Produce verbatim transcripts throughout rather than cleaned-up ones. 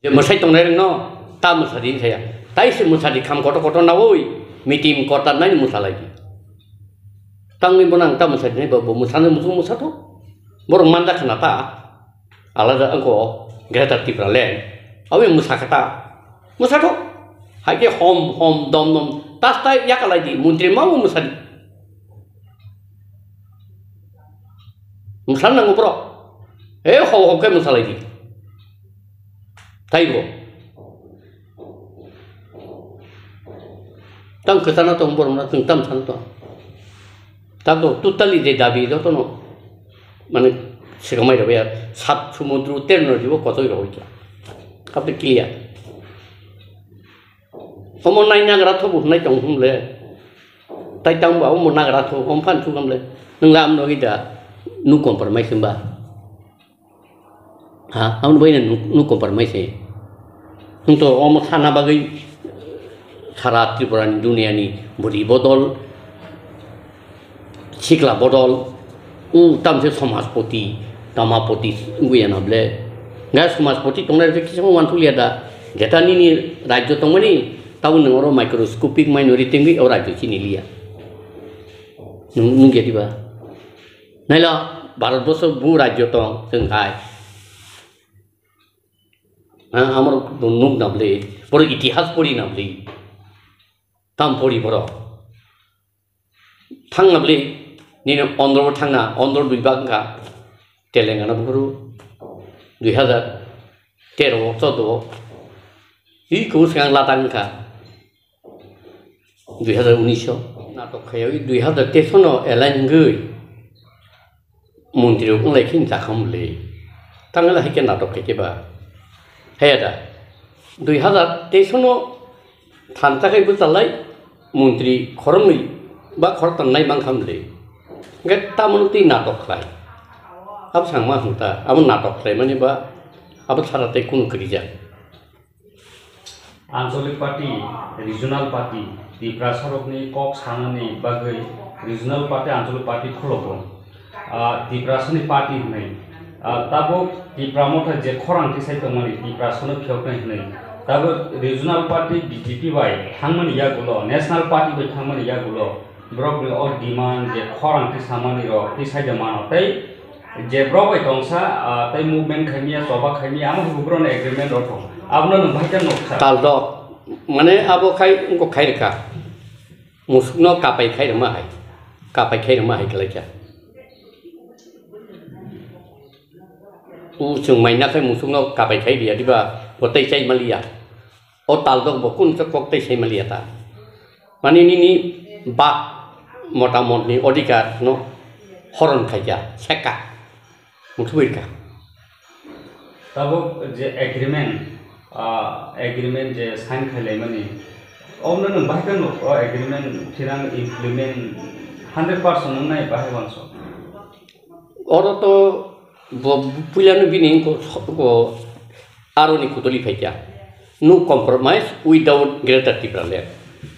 Je mwsai tongnai rwngno ta mwsadi saya. Tai se mwsadi kham kotor kotor nawi meeting kortar nai mwsalai di. Tangwi bo nang ta mwsadi nai bo, bo mwsano muchung mwsato. Borok manja khna ta. Alada angko Greater Tipraland. Awi mwsa kha ta. Mwsato. Hai khe hom hom dom dom tas ta yakalai di, montri ma bo mwsadi. Mwsal nango borok. E ho ho khe mwsalai di. Taibo. Tang kwchana tong borok na, chwng tam sana tong. Tabo totally je dabi jotono mane swkang mai rwbaiyar sat sumudru ter nodi bo kotoi rwbaikha. Kabe clear. Omo nai nagra thobo hwnai tong hwnle. Tai tang ba omo nagra tho om phan thukam le. Nwng lam no ida nu compromise hwnba. Ha, ang bai nu, nu compromise se. Nwng to omo sana bagwi sara Tripura ni dunia ni bwrwi bodol, sikla bodol, u tamse somajpoti, tamapoti wngwi ya na ble. Ga somajpoti tongnai rok kisa uansuk liya da. Jeta nini rajyo tongmani, tabo nwng oro microscopic minority wngwi o rajyo chini liya. Nwng, nwng ya diba? Naila, Bharatborsho bu rajyo tong, chwng hai. Ha, amoro nuk na bwlwi, borok itihas pori na bwlwi. Tam pori borok. Thang na bwlwi, nini Andhra thang na, Andhra dui bag wngkha, Telangana buphuru, dui hazar tero o, chordo o. Hi kubu swkang latang wngkha. Dui hazar unis o natok khaiwi dui hazar teis no align wngwi montri rok wnglai khe jakham le. Tangla hai khe natok khai khe ba. Haya da. Dui hazar teis no thansa khai bwchalai montri khoroknwi ba khoroktham nai mang kham le. Hwnkhe tamoni twi natok khlai. Abo sangma hwn ta, abo natok khlaimani ba abo sara tei kunu kwrwijak. Anchalik party, regional party, Tiprasarokni kok sanani bagwi regional party, Anchalik party khologo. Ah, Tiprasani party hwnwi. Ah, tabuk Tipra Motha je khorang tisai tongmani, Tiprasano phiyoknai hwnwi. Tabuk regional party B J P bai thangmani yagulo, national party bai thangmani yagulo, borokni o demand je khorang tisamani rok tisai de mano. Tei je borok bai tongsa, ah, tei movement khaimya, choba khaimya, amo hai borokni agreement rok tong. Abono nwng bahai khe nuksa. Tal dok, mane abo khai wngkha khai rwkha. Musukno kapai khai rwma hai. Kapai khai rwma hai kwlaikha. U chwng maina khai musukno kapai khai riya diba, bo tei chai maliya. O tal dok bo kun khe kok tei sai maliya ta. Mani nini bak motamotni odhikar no horon khaikha, sekha, muthubirkha. Tabuk je agreement, ah, agreement je sign khailaimani, omo nwng bahai khe nuk, o agreement thinang implement hundred percent wngnai bahai uansuk. Oro to bo puilano bini ko, ko aroni kutuli phaikha. No compromise without Greater Tipraland.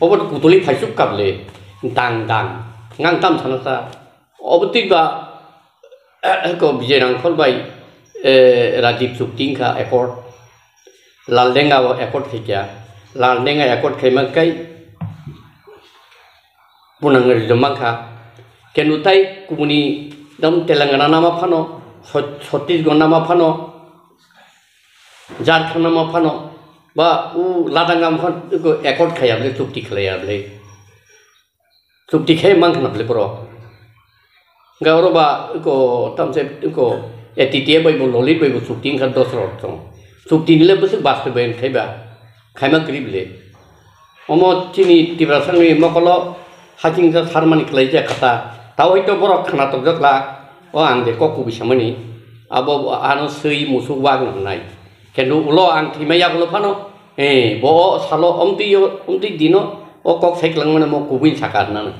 Obo to kutuli phaisuk kable dang dang. Ngang tam sana sa. Obo twi ba, eh, ko Vijay Rangkhol bai, eh, Rajib chukti wngkha accord. Laldenga o accord khaikha. Laldenga accord khaima kai Punang rijom mankha. Kenu tai kubuni dam Telangana nama phano, Chhat-, Chhattisgarh nama phano, Jharkhand nama phano, ba u Ladakh nama phano, eko accord khaya bole, chukti khlaya bole. Chukti khai mankha na bole borok. Ga oro ba eko tamse eko A T T A bai bo Lolit bai bo chukti wngkha dos rok tong. Chukti ni le bwswk baste bai khai ba. Khaima kwrwi bole. Omo chini Tiprasani mokolo hachingsa sarmani kwlaijak kha ta. Tawai to borok khna tokjak la. O ang je kok kubui samani. Abo ano swi musuk wak no hwnai. Kendo ulo ang thwima yagulo phano. Eh, bo o salo omtwi yo, omtwi dino o kok sai kwlangmani mo kubui saka hwnna.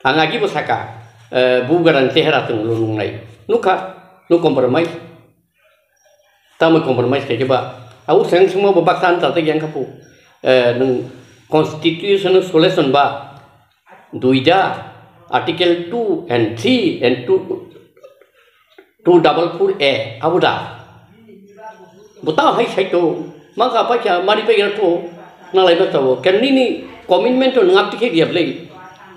Ang agi bo saka, eh, bu gadang chehera chwng ulo nungnai. Nukha, no compromise. Tamo compromise khaikhe ba. Au seng sengmo bo baksa ansa tei yang khapu. Eh, nwng constitution solution ba. Duida article two and three and two, two double four A abo da. Bo ta hai sai to. Mangkha paikha mari paikha to nalai ma tabo. Ken nini commitment to nwng abdi khe diya blai.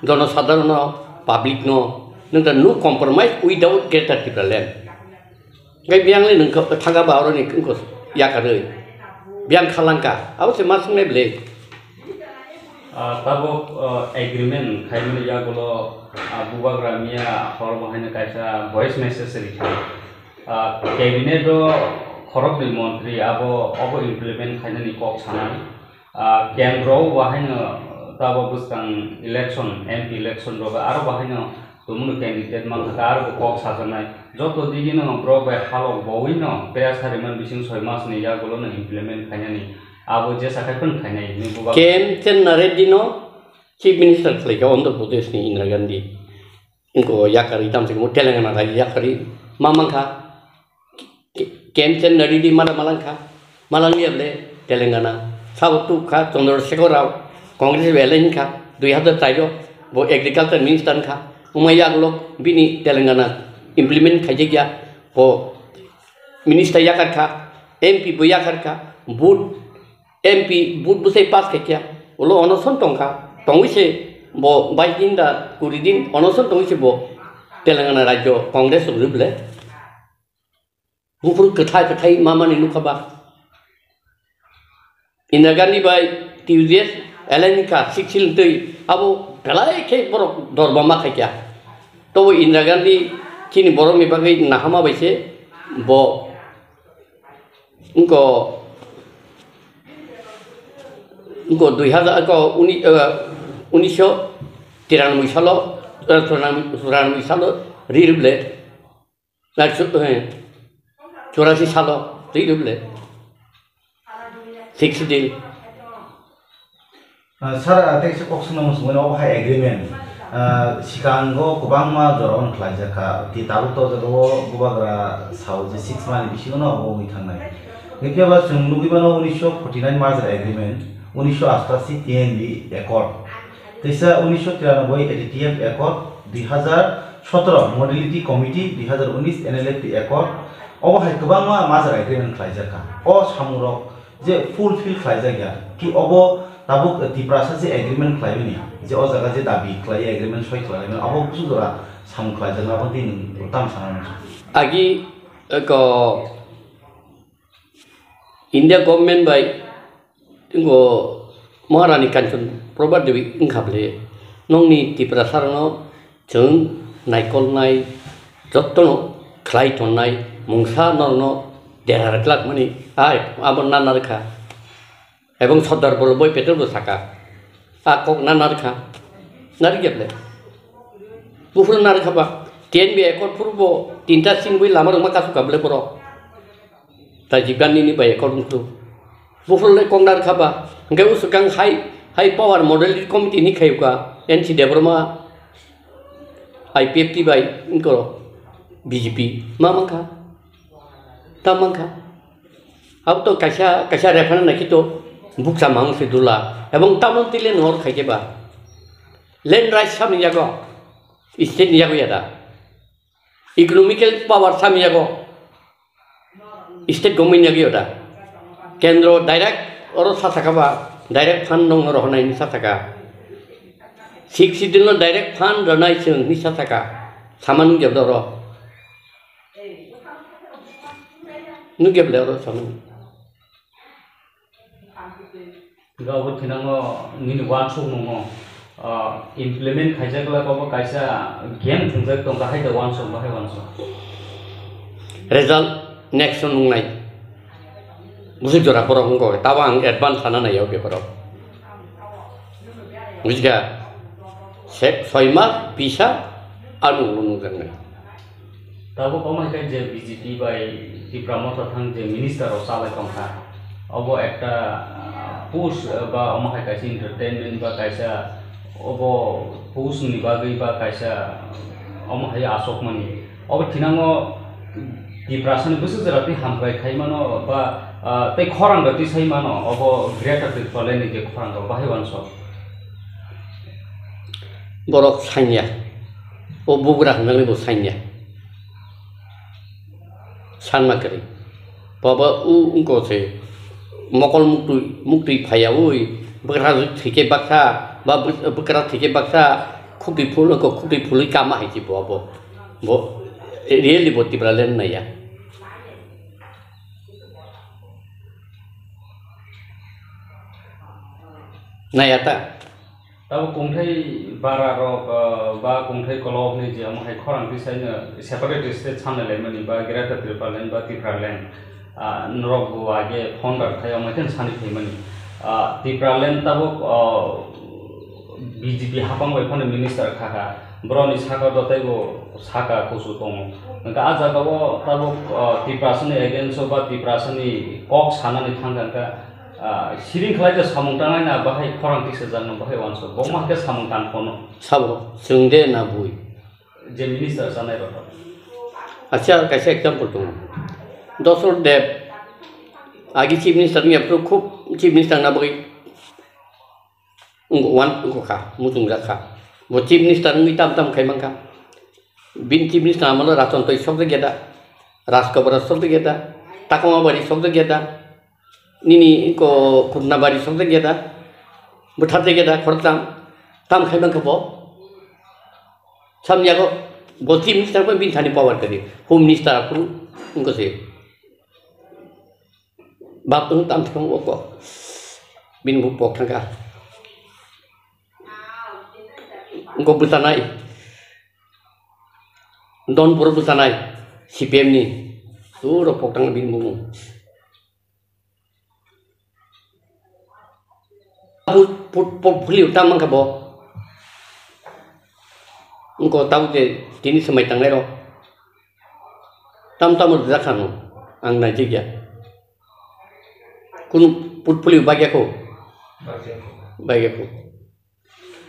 Jono sadharono, public no, nwng ta no compromise without Greater Tipraland. Ngai biang le nwng kha-, thangka ba oroni wngko yakarwi. Biang khalangka. Abo se ma swngnai blai. Ah, tabok, ah, agreement khaimani yagulo, ah, Bubagra miya hor bo haino kaisa voice message rikha. Ah, cabinet o khoroknwi montri abo, obo implement khainani kok sanai. Ah, kendro o bo haino tabo bwskang election, M P election rok aro bo haino tumungno candidate mankha ta aro bo kok sajaknai. Joto digino borok bai halok bowino press hariman bising soi masni yagulono implement khainani. Abo jesa khai phano khainai hinwi bubagra. K M Chenna Reddy no Chief Minister khlaikha Andhra Pradesh ni Indira Gandhi. Wngkha yakarwi tamsukmung Telangana rajyo yakarwi ma mankha. K-, K M Chenna Reddy mada malangkha. Malangya ble Telangana. Sabo tukha Chandrasekhar Rao Congress bai alliance wngkha. Dui hazar char o bo agriculture minister wngkha. Wngma yagulo bini Telangana implement khaijakya. Bo minister yakarkha, M P bo yakarkha, vote M P vote bwsai pass khaikha, ulo onoson tongkha, tongwi se bo bais din da kuri din onoson tongwi se bo Telangana rajyo Congress rok rwble. Buphuru kwthai kwthai mamani nukha ba. Indira Gandhi bai T U D S alliance kha six sil twi abo belai khe borok dorba ma khaikha. Tobo Indira Gandhi chini borokni bagwi nahama bai se bo Wngkha, wngkha dui hazar, wngkha uni-, eh, unisho tiranoboi salo, eh, churano-, churano salo ri rwble, na chu-, eh, churasi salo ri rwble, sixth schedule. Ah, sir, ah, tei kisa kok swnamung swngmani, obo hai agreement, ah, sikango kwbangma jora-o khlaijak kha. Tei tabuk to jagao bubagra sao je six month ni bisingo no obo wngwi thangnai. Hwnkhe ba chwng nugwi mano unisho forty nine merger agreement, unisho astashi T N B accord, teisa unisho tiranoboi A T T F accord, dui hazar sotoro modality committee, dui hazar unis N L F T accord, obo hai kwbangma merger agreement khlaijak kha. O samungrok je fulfill khlaijak ya, ki obo tabuk Tiprasa je agreement khlaimani, je o jaga je dabi khlai agreement soi khlaimani, abo kuchuk jora samung khlaijakna abo tei nwng tamo sana muchung? Agi, eko, India government bai, eko, Maharani Kanchan Prabha Devi wngkha bwle, nokni Tiprasa rokno Chwng naikolnai jotono khlai tonnai mungsa norokno dera rwklak mani, ai, abo nana rwkha. Ebong Sardar Vallabhbhai Patel bo saka, a kok nana rwkha. Narwkya ble? Buphuru narwkha ba? T N B accord phuru bo tinta singwi lama rwngma kasukha ble borok? Rajiv Gandhi ni bai accord wngkhu. Buphuru le kok narwkha ba? Hwnkhe usukang hai, hai power model committee ni khayuka N C Debbarma, I P F T bai wngkha B J P. Ma mankha? Ta mankha? Abo to kaisa, kaisa referendum naikhe to bukcha mang se dula. Ebong tamon tile nor khaikhe ba? Land rights samni yago, state ni yago yada. Economical power samni yago. State government ni yagwi oda. Kendro direct oro sa saka ba, direct fund nong oro honai hinwi sa saka. Sixth Schedule no direct fund rwnai chwng hinwi sa saka. Sama nukya bwle oro. Nukya bwle oro sama. Ga obo thinango nini wansukmung no, ah, implement khaijak le obo kaisa game thwngjak tong, bahai da wansuk, bahai wansuk. Result next o nungnai. Busi jora borok wngkha, tabo ang advance sana nai o beparo. Bujikha, se, soi mas, bisa, ano nungjaknai. Tabuk omo hai khe je B J P bai Tipra Motha thang je minister rok chalai tongkha, obo ekta, ah, post, ah, ba omo hai kaisa entertainment ba kaisa obo post ni bagwi ba kaisa omo hai asokmani. Obo thinango Tiprasa ni bwswk jora twi hamkrai khai mano ba, ah, tei khorang rok twi sai mano, obo Greater Tipraland ni je khorang rok bahai uansuk. Borok sanya, o bugra hwnjaknai bo sanya. Sanma kwrwi. Baba u wngkha se Mokol muktwi, muktwi phaiyaui, bwkra thwikhe baksa, ba bw-, bwkra thwikhe baksa, khukti phul-, khukti phulwi kama hai se bo abo. Bo really bo Tipraland naiya. Naiya ta? Tabuk kongthai bara rok, ah, ba kongthai kolok ni je omo hai khorang tisaino separate state sanai laimani ba Greater Tipraland ba Tipraland, ah, norok bo age founder khai omo khe sani phaimani. Ah, Tipraland tabuk, ah, B J P hapang bai phano minister kha kha. Borok ni saka do tei bo saka kusu tongo. Hwnkhe ah jaga o tabuk, ah, Tiprasa ni against o ba Tiprasa ni kok sanani thang kha kha. Ah, siring khlai je samung tangnai na bahai khorang tisa jakno bahai uansuk. Bo ma khe samung tang phono. Sabo, chwng de na bui? Je minister sanai rok. Acha, kaisa example tongo. Dosrot Deb, agi chief minister wngya phuru khub chief minister na bagwi wng-, wan wngkha, muchungjak kha. Bo chief minister wngwi tam tam khai mankha. Bini chief minister amalo Raton Toi sokjak ya da, Rajkobra sokjak ya da, Takoma Bari sokjak ya da. Nini ko khutna bari sokjak ya da, bwtharjak ya da, khoroktham, tam khai mankha bo. Samni yago bo chief minister bo bini thani power kwrwi, home minister aphuru wngkha se. Bap wng tam thang o ko, bini bo pok thangkha. Wngkha bwchanai, Donpuro bwchanai, C P M ni, puro pok thang bini bumung. Put-, put-, portfolio tam wngkha bo. Wngkha tabuk je tini swmai tangnai rok. Tam tamo rijak kha no, ang naijak ya. Kunu portfolio bagya kho? Bagya kho.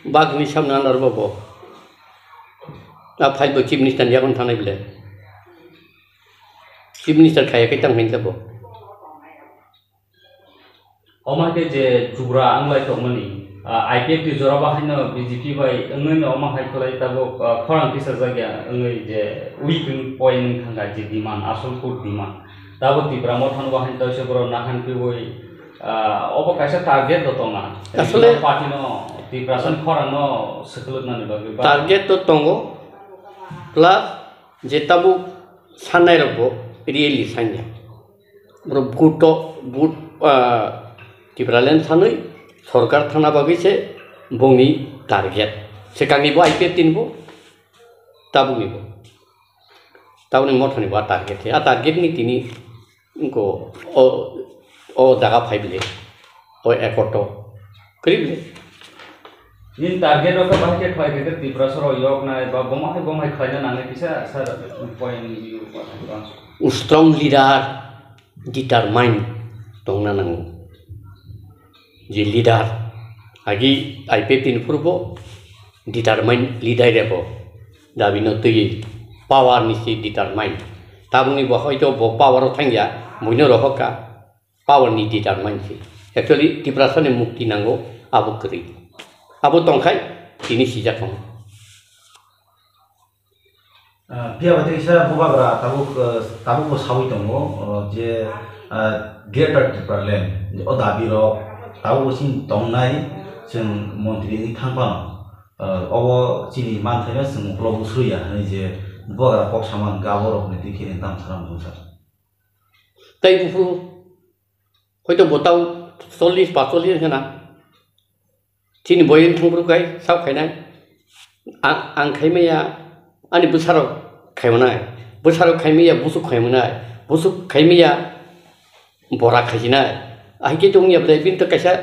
Bagni samna anar bo bo. A file bo chief minister ni yagon thanai bile. Chief minister khaya khe tang hinsa bo. Omo hai khe je chugra wng lai tongmani, ah, I P F T jora bo haino B J P bai wngwi no omo hai khlai tabuk, ah, khorang tisajak ya wngwi je weak point wng thangkha je demand, asol core demand. Tabuk Tipra Motha no bo haino taisa borok nahan piui, ah, obo kaisa target bo tongna. Asole party no Tiprasa ni khorang no swkwlwknani bagwi ba target to tongo, plus je tabuk sanai rok bo really sanya. Borok vote to, vote, ah, Tipraland sanwi sorkar thangna bagwi se bongni target. Swkangni bo I P F T ni bo, tabukni bo. Tabukni Mothani bo a target se. A target ni tini wngkha o, o jaga phai bile, o accord o kwrwi bile. Nini target rok bahai khe khlai khe Tiprasa rok yok nai ba bomo hai bomo hai khlaina nangnai kisa sir point. Strong leader determine tongna nango. Je leader agi I P F T ni phurubo determine leader rebo dabi no twi power ni si determine. Tabukni bo hoito bo power o thangya, buino rohok ka. Power ni determine se. Actually, Tiprasa ni mukti nango, abo kwrwi. Abo tongkhai, tini sijak tongo. Ah, phiya bai teisa Bubagra tabuk, ah, tabuk bo sawi tongo, ah, je, ah, Greater Tipraland, o dabi rok tabuk bo chini tongnai, chwng montri wngwi thang phano, ah, obo chini manthaino chwng uklok bo suriya hinwi je Bubagra kok sama hwnkhe abo rokni twi khe tam sana mung sa. Tei buphuru hoito bo tau chollish pacollish wngkha na. Chini boyeng thangphuru kai sao khainai. A-, ang khaimaya, ani bwsarok khaimanai. Bwsarok khaimaya, busuk khaimanai. Busuk khaimaya, bora khaijinai. Ahikhe tongya bwlai bini to kaisa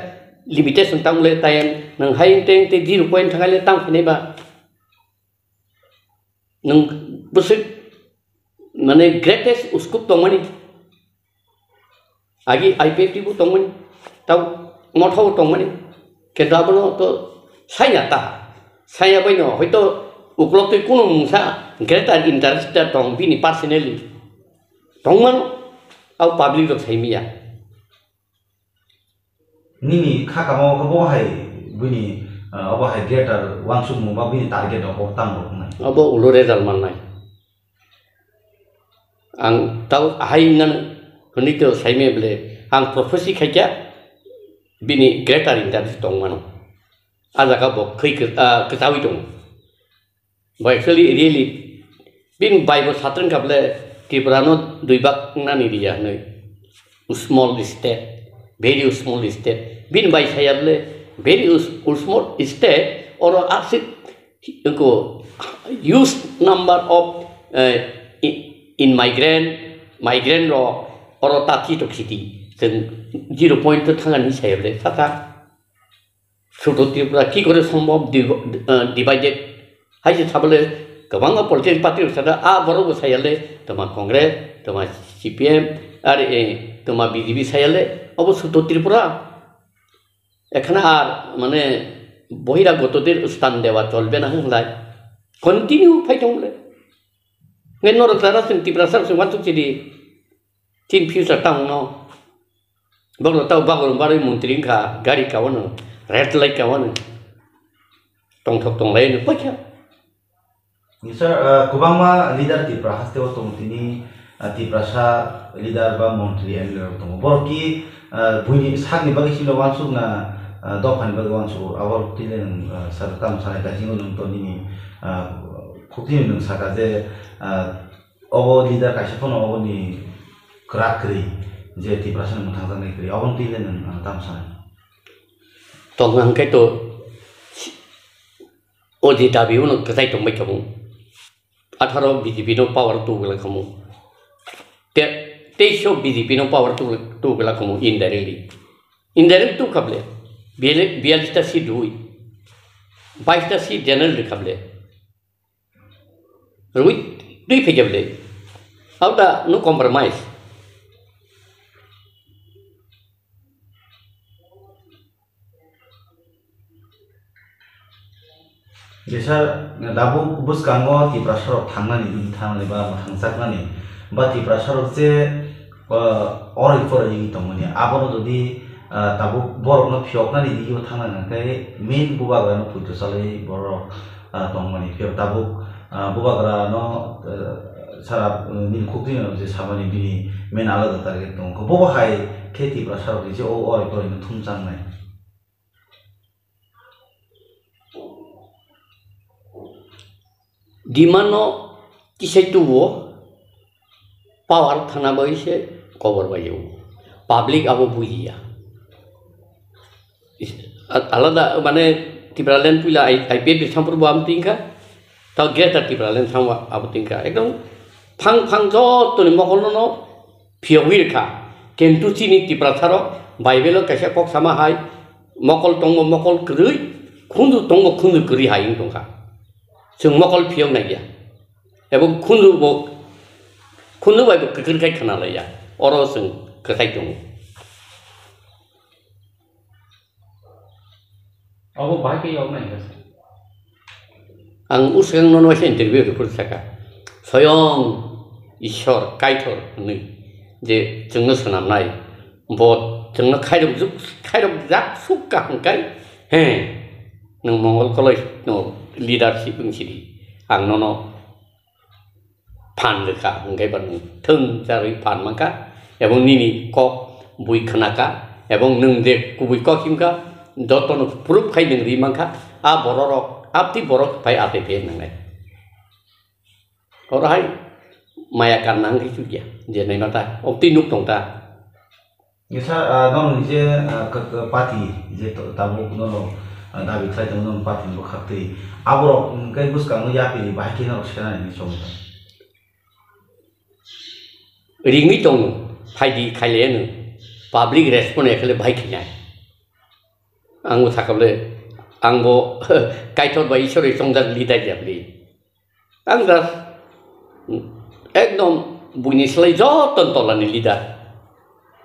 limitation tangmole time. Nang hai teng tei zero point thangaile tang khainai ba. Nwng bwswk, mane, greatest uskup tongmani, agi I P F T bo tongmani, tau Motha bo tongmani, kintu abono to saya ta, saya bai no, hoito uklok twi kunu mungsa greater interest tong bini personally tongmano, au public rok sai miya. Nini kha kamo khe bo hai bini, ah, obo hai greater uansukmung ba bini target rok bo tamo rok wngnai. Obo ulo result mannai. Ang tau ahai nang hwnwi to saimaya bwle, Ang prophecy khaikha bini greater India se tongmano. A jaga bo khwi kwch-, ah, kwchawi tongo. Bo actually really bini bai bo satrwng kha bole Tripura no dui bak nani riya hinwi. Small state, very small state. Bini bai saya bole very us-, small state, oro aswk ko huge number of, eh, i-, in migrant, migrant rok oro ta thito khiti. Chwng zero point to thangani saya bole sata. Sudo Tripura ki kore sombhob div-, eh, divided? Hai se sabole kwbangma political party rok sada, a borok bo sayale, toma Congress, toma C P M, are, eh, toma B J P sayale, obo sudo Tripura. Ekhana ar, mane, বহিরাগতদের স্থান দেওয়া চলবে না hwnlai. Continue phai tong le. Nge norok jara chwng Tiprasa rok chwng uansuk chidi. Chin future tamo no. Bokno tao bagor barwi montri wngkha, gari kaono, red light kaono. Tongthok tonglai no paikha. Sir, ah, kwbangma leader Tripura haste o tongo tini, ah, Tiprasa leader ba montri M L A rok tongo. Borok ki, ah, buini sakni bagwi silo uansuk na, ah, dophani bagwi uansuk, abo tile nwng, ah, saka tamo sanai ta hinwi nwng to nini, ah, khukti nwng saka je, ah, Obo leader kaisa phano oboni kwrak kwrwi je Tiprasani mwthangjaknai kwrwi, oboni twi le nwng, ah, tamo sanai? Tongna hwnkhe to o je dabi uno kwchai tongbai tongo. Atharo B J P no power tubula khamu. Te-, teisho B J P no power tu-, tubula khamu indirectly. Indirect tu khable. Biyal-, biyalista si dui. Baista si general de khable. Rwi twi phaikhe bwle. How the no compromise? Jesa dabuk bwskango Tiprasa rok thangnani, digi thangnani ba mwthangjaknani ba Tiprasa rok je, ah, oroi poroi wngwi tongmani, abono jodi, ah, tabuk borokno phiyoknani digio thangna hwnkhe main bubagrano poito chalwi borok, ah, tongmani. Phiya tabuk, ah, bubagrano, ah, sara, ah, nini khukjwino je samani bini main alada target tongo. Bobo hai khe Tiprasa rok je o oroi poroi no thumjaknai. Demand no kisai tubuo, power thana bai se kobor bai o. Public abo bujiya. Is-, a-, alada mane Tipraland puila I-, I P F ni sampur bo am tingkha. Tao Greater Tipraland thangwa abo tingkha. Ekdom phang phang jotoni mokol no no phiyogwi rwkha. Kintu chini Tiprasa rok Bible o kaisa kok sama hai, mokol tongo mokol kwrwi, khunju tongo khunju kwrwi hai wng tongkha. Chwng mokol phiyok naiya. Ebo khunju bo, khunju bai bo kwkhrwi khai khna laiya. Oro chwng kwthai tongo. Abo bahai khe yoknai hwnkhe se. Ang uswkang nono waisa interview report saka. Soyong Ishwar Kaitor hwnwi je chwngno swnamnai, bo chwngno khairok juk, khairok jak suk kaham kai. He, nwng Mongol Koloi no leadership wng sidi. Ang nono phan rwkha, hwnkhe ba nwng thwng charwi phan mankha, ebong nini kok bui khnakha, ebong nwng je kubui kok himkha, jotono proof khai nwng ri mankha, a bororok, abtwi borok phai atwi phai nangnai. Oro hai maya kanna hwnkhe chukya, je naima ta, obtwi nuk tong ta. Kisa, ah, nono je, ah, k-, k-, party je to-, tabuk nono, ah, dabi khlai tongo nono party ni bwkhak twi. Aborok, mm, kai bwskango yapri bahai khe norok senani hinwi chong tong. Ringwi tongo, phaidi khailaiano. Public respond ya khle bahai khainai. Ang bo sakable, ang bo Kaitor bai Ishwar bai chongjak leader ya bwlwi. Ang just ekdom buini slai joto tolani leader.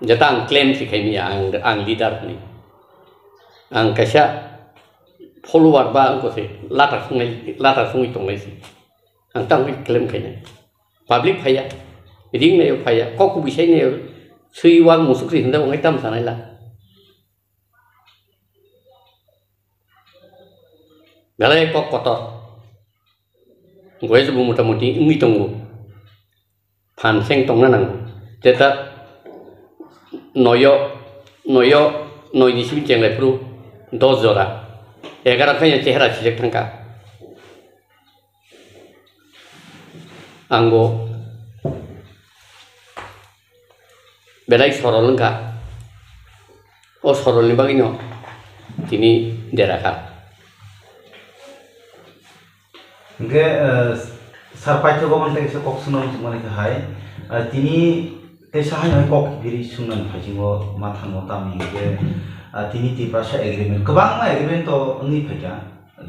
Jeta ang claim si khaimya ang, ang leader ni. Ang kaisa follower ba ang kose lata sungai, lata sungwi tonglai si. Ang tang claim khainai. Public phaiya, ring nayo phaiya, kok kubui sai nayo, swi wang musuk si hinda wangai tam sanai la. Belai kok kotor. Goi se bo mota moti wngwi tongo. Phan seng tongna nango. Jeta noyo, noyo, noi ni simi chenglai phuru dos jora, egaroh khe chehra sijak thangkha. Ang bo belai sorol wngkha. O sorolni bagwino tini derakha. Hingke, eh, sir paithago mantha kaisa kok swnam tongmani khe hai, eh, tini teisa haino hai kok biri swngnani phaisingo ma thango tamni hingke, ah, tini Tiprasa agreement, kwbangma agreement to wngwi phaikha.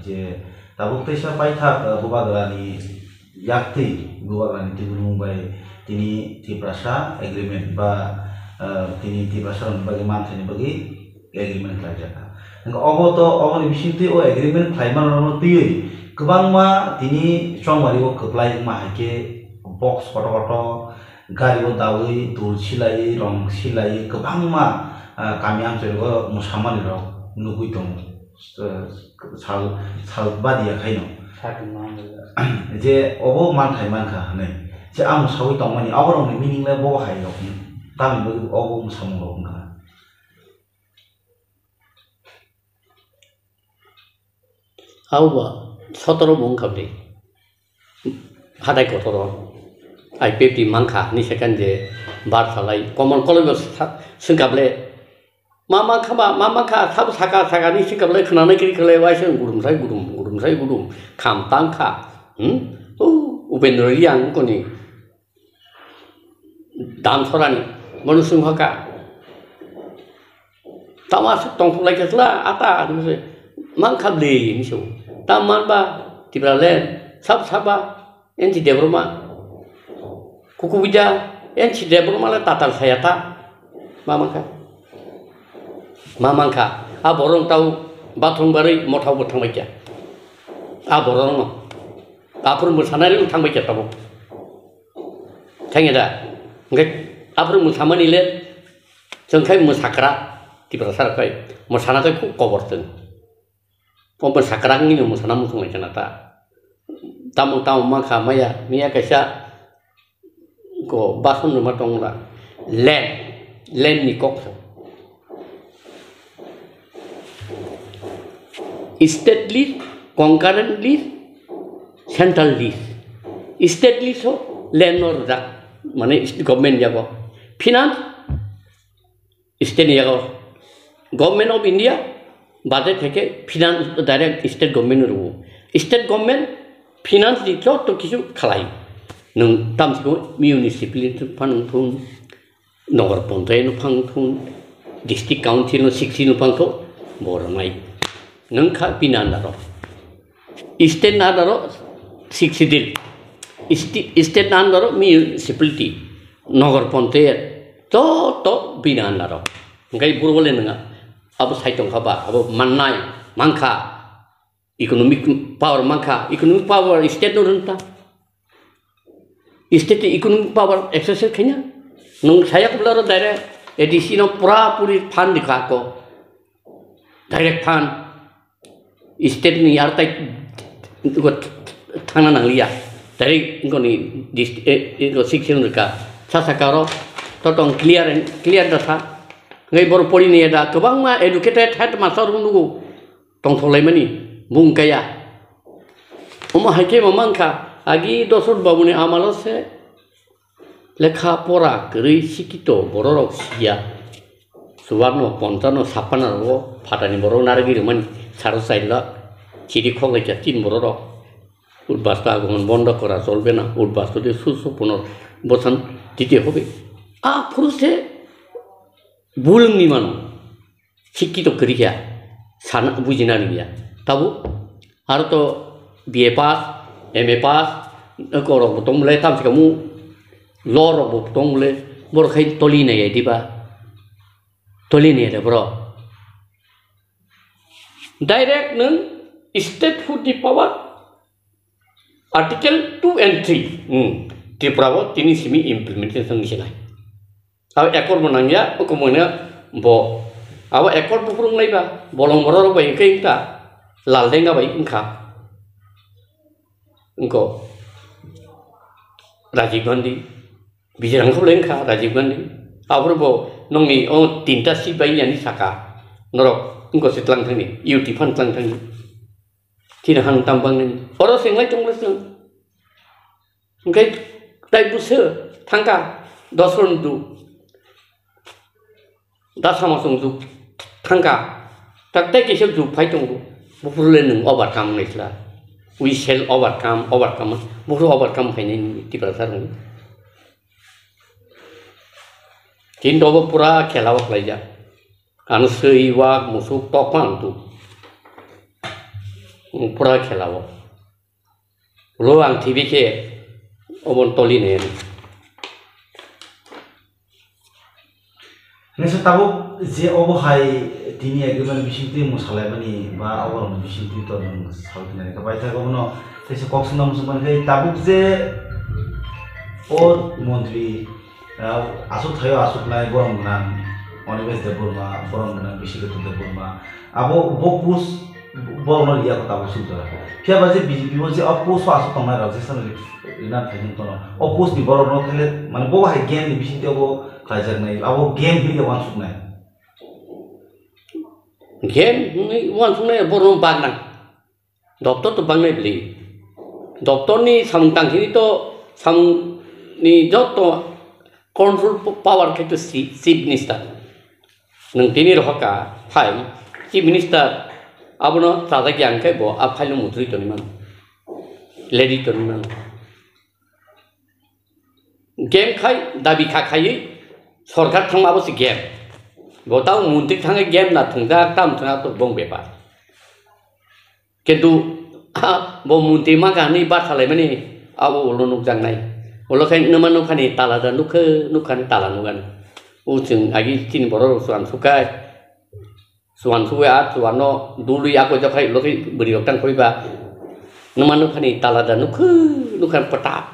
Je tabuk teisa paithak, eh, Bubagrani yaktwi, Bubagrani tibulung bai tini Tiprasa agreement ba, eh, tini Tiprasa rokni bagwi manthaini bagwi agreement khlaijakha. Hingke obo to, oboni bisingtwi o agreement khlaima rokno twiwi kwbangma tini chongmari o kwplai wngma hai khe box kotor kotor gari o dawi dul silaiwi rong silaiwi kwbangma, ah, kami amchai rogo mwsamani rok nugwi tongo. Sal, sal badiya khaino. Sakni manwi. Je obo manthai mankha hwnwi. Je ang sawi tongmani, aborokni meaning le bo hai rok. Tamni bagwi obo mwsamung rok wngkha. Aoba sotoro bo wngkha bwle. Hatai kotoro. I P F T mankha hwnwi second je bar salai. Common college bo sa-, swngkha bwle. Ma mankha ba, ma mankha, sabo saka, saka ni sika belai khwnanai kiri khalai, waisa gudum sai gudum, gudum sai gudum, kham tang kha. Hmm? O, Upendra Reang koni dam sorani, manu sung haka. Tama suk tong lai khe sla, ata, mankha bli, misu. Tam man ba, Tipraland, sab saba, N C Debbarma, Kukubuja, N C Debbarma le tatal saya ta, ma mankha. Ma mankha, a borok tau bathung barwi mothao bo thangbai kha. A borok no, aphuru mwsanai rok thangbai kha tabuk. Thangya da, hingke aphuru mwsamani le, chwng khai mwsakra, Tiprasa rok khai, mwsana khai khub kobor chwng. Obo sakrak ni no mwsana muchung lai khna ta. Tamo tamo ma kha maya, miya kaisa ko bason rwma tong la. Land, land ni kok. State lease, concurrent lease, central lease. State lease o land no rwjak, mane government yago. Finance, State ni yago Government of India budget theke finance direct state government no rwo. State government finance ni joto kisu khalai. Nwng tamsiko municipality no phang thun, nogor panchayat no phang thun, district council no sixty no phang thun, bo rwnai. Nwng kha bini under o. State ni under o sixth schedule. Sti-, state ni under o municipality, nogor panchayat, joto bini under o. Hingke buro bole nwnga, abo sai tongkha ba, abo mannai, mankha. Economic power mankha, economic power state no rwngta. State ni economic power exercise khaina. Nwng saya kubla ro direct A D C no pura puri fund dikha ko. Direct fund. State ni ar tai go thangna nangliya. Direct go ni dist-, eh, eh, go six seven ka. Sa sa karo. To tong clear and clear da sa. Ngai bor pori ni da. Kwbangma educated headmaster rok nugo. Tongthokhlaimani bung kaya. Omo hai khe bo mankha, agi Dosrot babuni amalo se lekha pora kwrwi sikito bororok siya. Chubarno, ponchano, sappanno rogo phatani borok narwgwi rwmani saro chai lakh. Chiri khok lai kha tin bororok. Udbasto agoman bondo kora cholbe na. Udbasto de susu punor bosan dite hobe. Aphuru se bulungni mano. Sikki to kwrwi kha, sana bujina rwya. Tabuk aro to B A pass, M A pass, eko rok bo tong le, tam se kamu law rok bo tong le, borok khai toli nai ya diba? Toli nai ya de borok. Direct nwng statehood ni power, Article two and three, hmm, Tripura o tini simi implementation wngwi se nai. Abo accord bo nangya, oko mona bo. Abo accord bo phuru wngnai ba, bolong borok rok bai hwnkhe wngkha, Laldenga bai wngkha. Wngkho Rajiv Gandhi, Bijirang khe wngkha Rajiv Gandhi. Aphuru bo Nongni o tinta seat bai yani saka. Norok wngko se tlang thangni, U T phan tlang thangni. Chini hang tam bang nini. Oro se ngai tongla se. Hingke tai buso thangka dos ron du. Da sama song juk thangka. Tak tai kisa juk phai tongo. Bufuru le nung overcome nai sila. We shall overcome, overcome. Bufuru overcome khainai nini Tiprasa rung. Kintu obo pura khela o khlaijak. Ano swi wak musuk tokma ang tu. Pura khela o. Lo ang T V khe obo toli ne. Nesa tabuk je obo hai tini agreement bising twi musalaimani ba obo rokni bising twi to nwng salai khe paithak obono teisa kok swnam swngmani khe tabuk je o montri, ah, aswk thaio aswknai borom gwnang Onimesh Debbarma, borom gwnang Bisheketto Debbarma, abo bo post borokno riya kho tabuk suk jora. Phiya ba je B J P o je o post o aswk tongnai rok je sano rina phaijak tono. O post ni borok no khe mane bo hai game ni bising twi obo khlaijaknai, abo game hinwi uansuknai. Game hinwi uansuknai borok no bagna. Doptor to bangnai bwlwi. Doptor ni samung tangkhini to samung ni joto control power khe to si-, Chief Minister. Nwng tini rohorkha file, Chief Minister abono chajak ya hwnkhe bo a file no muchurwi tonwi mano, lerwi tonwi mano. Game khai dabi kha khaiwi sorkar thangma abo se game. Bo tamo montri thangwi game na thwngjak, tamo thwngya to bong bepar. Kintu, ah, bo montri mankha hinwi bathalaimani abo ulo nukjaknai. Ulo khe nwma nukhani tala da nukhe, nukhani tala nukgani. O chwng agi chini borok rok chuan sukha. Chuan sukha a chuan no dului ako jakhai ulo khe bwrwi rok tang koi ba. Nwma nukhani tala da nukhe, nukhani pwtap,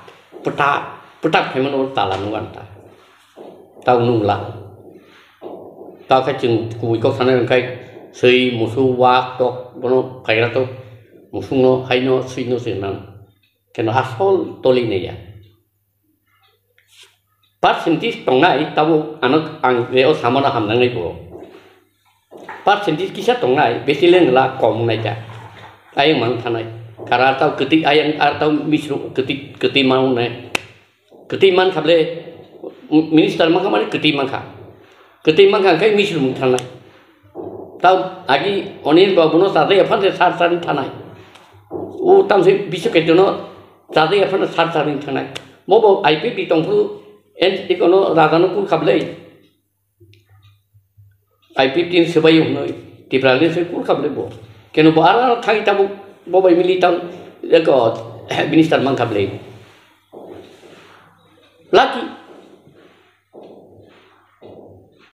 pwtap, pwtap khaimano tala nukgani ta. Tao nungla. Tao khe chwng kubui kok sanai hwnkhe swi, musuk, wak, tok, bono kaigra tok, musukno, haino, swino se nang. Keno asol toli naiya. Percentage tongnai tabuk ano ang je o samano hamnangnai bo. Percentage kisa tongnai, besi lengla kom wngnai ta. Ayang mang thanai. Kara tao kwtwi ayang ar tao misru kwtwi, kwtwi ma wngnai. Kwtwi mankha ble, minister mankha mani kwtwi mankha. Kwtwi mankha hwnkhe misil mung thangnai. Tao agi Anil Babu no chajak ya phano sar sar thangnai. O tamse Biswa Keto no chajak ya phano sar sar thangnai. Mobo I P F T tongphuru N T T kono raja no kur kha ble. I P F T ni swbai hwnwi Tiprasa ni se kur kha ble bo. Keno bo ar ar thang tabuk bo bai mili tang eko minister mankha ble. Lucky.